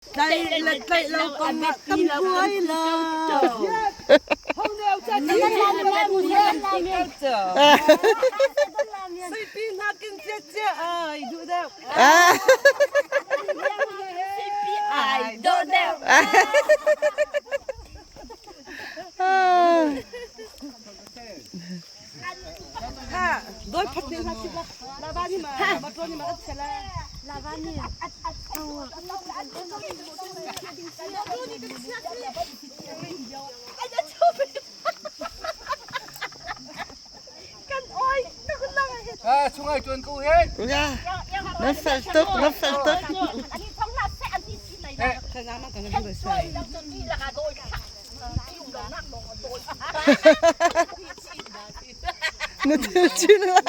Tlaih le tlaih lo kong ah kan buai lo. Suipi hna kin cia cia ai duh deuh. Suipi ai dawh deuh. Ha, doi phat ni hna chip la. Lavani ma, matroni ma rat sela. Lavani. Ah, sungai tuan ko he. Ya, na fel tuk, na fel tuk. Na thil chin la.